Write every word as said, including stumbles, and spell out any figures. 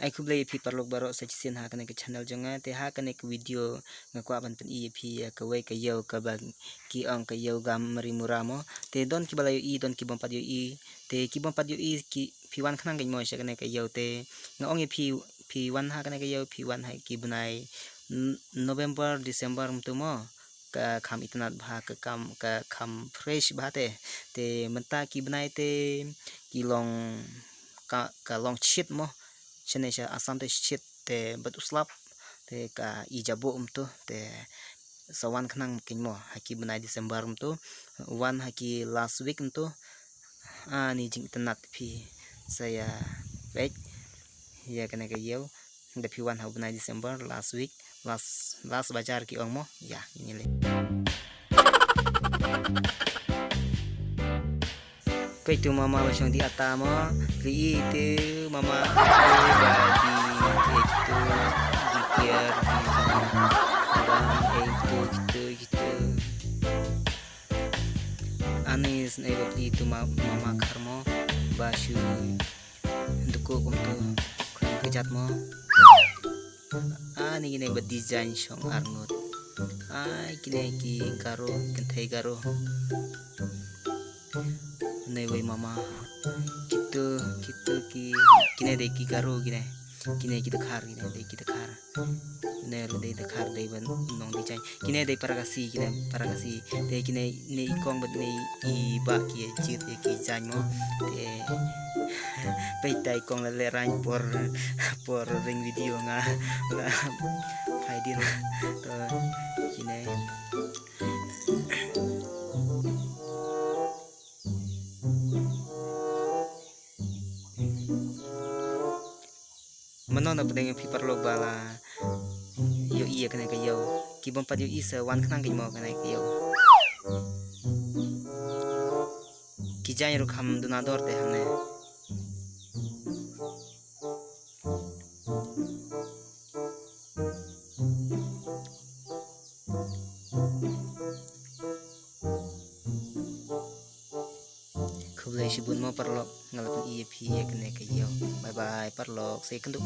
Ai khublei ïa phi paralok baroh sa shisien ha kane ka channel jong nga. Te ha kane ka video nga kwah ban pyni ïa phi ïa kawei ka ïew kaba ki ong ka ïew gam mari mura mo. Te don kiba la ïohi, don ki bym pat ïohi. Te ki bym pat ïohi ki phi wan khnang kein mo sha kane ka ïew. Te nga ong ïa phi, phi wan ha kane ka ïew, phi wan ha ki bnai N-, November, December mynta mo. Ka kham itynnad bha, ka kham, ka kham fresh bha te. Te mynta ki bnai te ki long ka, ka long shit mo. Shane sha Assam te shit te bad u slap. Te ka i jaboh mynta te sa wan khnang kein mo ha ki bnai December mynta. Wan ha ki last week mynta. Ani jingitynnad phi sa ïa peit ïa kane ka ïew. Da phi wan ha u bnai December last week, last, last bazaar ki ong mo. Ïa, ngi leh. Peit tu mama ba shong dih ata mo. Ri i tu mama. Ba di, peit tu. Di kiar, di, di. Ba, ei tu, gitu, gitu. Ani snei ba pli tu ma, mama khar mo. Ba shu duko kumtu. Kren kejat mo. Ani kine ba design shong arngut. Ai kine ki Garo, kynthei Garo. Nei wei mama. Kitu, kitu ki, kine dei ki Garo kine. Kine ki Dkhar kine, dei ki Dkhar. Kine ruh dei Dkhar, dei ban nong dei jai. Kine dei para Khasi, kine para Khasi. Dei kine ne i kong bad ne i bah ki jied ïa ki jaiñ mo. Te peit tai kong la lehrain por, por ring video nga la phai dien. To kine. Mano na pdeng ïa phi paralok ba la ïohi ïa kane ka ïew. Ki bym pat ïohi sa wan khnang kein mo kane ka ïew. Ki jaiñ ruh kham duna dor te hangne. Khublei shibun mo paralok, nga la pyni ïa phi ïa kane ka ïew. Bye bye paralok, sa ïakynduh.